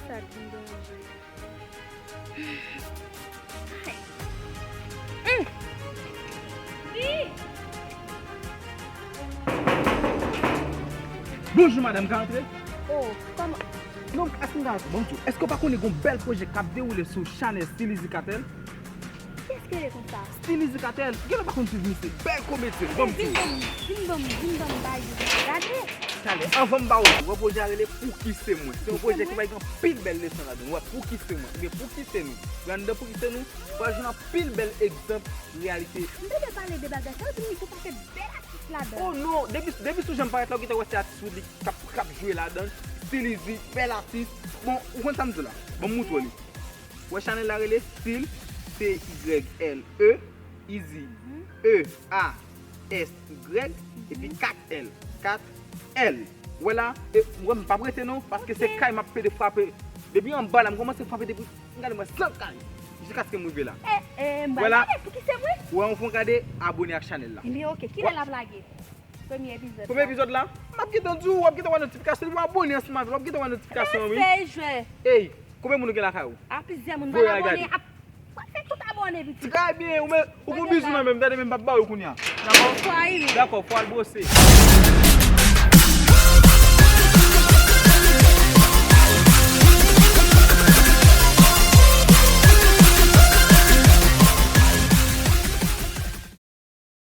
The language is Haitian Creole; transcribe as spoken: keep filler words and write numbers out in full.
Sa k vin deranje. Bonjou madanm, ka antre? Oh, kòman? Non, èske m ka antre? Bon, m di w, èske w pa konnen gon bèl pwojè k ap dewoule sou chanèl Stylizy Kartel? Kiyès ki rele konsa? Stylizy Kartel, gen lè w pa konn swiv misye, bèl komedyen, bon, m di Vin w. ban m, vin ban m, vin ban m bay, gade. Talè, anvan m ba w li, wè pwojè a rele Pou ki se mwen. Se yon pwojè ki bay anpil bèl leson ladan l. Wè, Pou ki se mwen, oubyen Pou ki se nou. Anndan Pou ki se nou, w pral jwenn anpil bèl egzanp reyalite. M tande pale de bagay sa yo, di m gon pakèt bèl atis ladan. Oh non, depi, depi sou jan l parèt la, ou gentan wè se atis Woodly k ap, k ap jwe ladan l. Stylizy, bèl atis. Bon, ou konn sa m di w la? Bon, m moutre w li. Wè chanèl la rele Style, C Y L E, Easy, E A S Y, epi kat L, kat L. Wè la, e, wè m p ap rete non, paske se kay m ap pede frape. Depi anba la, m kòmanse frape depi, m gade mwen san kay, jiskaske m rive la. E, e, m Wè la. Gade pou ki se mwen. Wè, anvan w gade, abone ak chanèl la. Ebyen, oke, kilè l ap lage? Premye epizòd. Premye epizòd la, m ap gentan di w, w ap gentan wè notifikasyon, w abone ansanm avè l, w ap gentan wè notifikasyon an, wi. Fè jwe. Ey, konbyen moun ou gen lakay ou? A plizyè moun, Voye pral al abone, gade. Ap, pral fè tout abone, pitit. Trè byen, ou men, ou gon bizou nan men m, tande men m p ap ba w kounye a. Dakò? Fwa iri. Dakò, fò al bwose.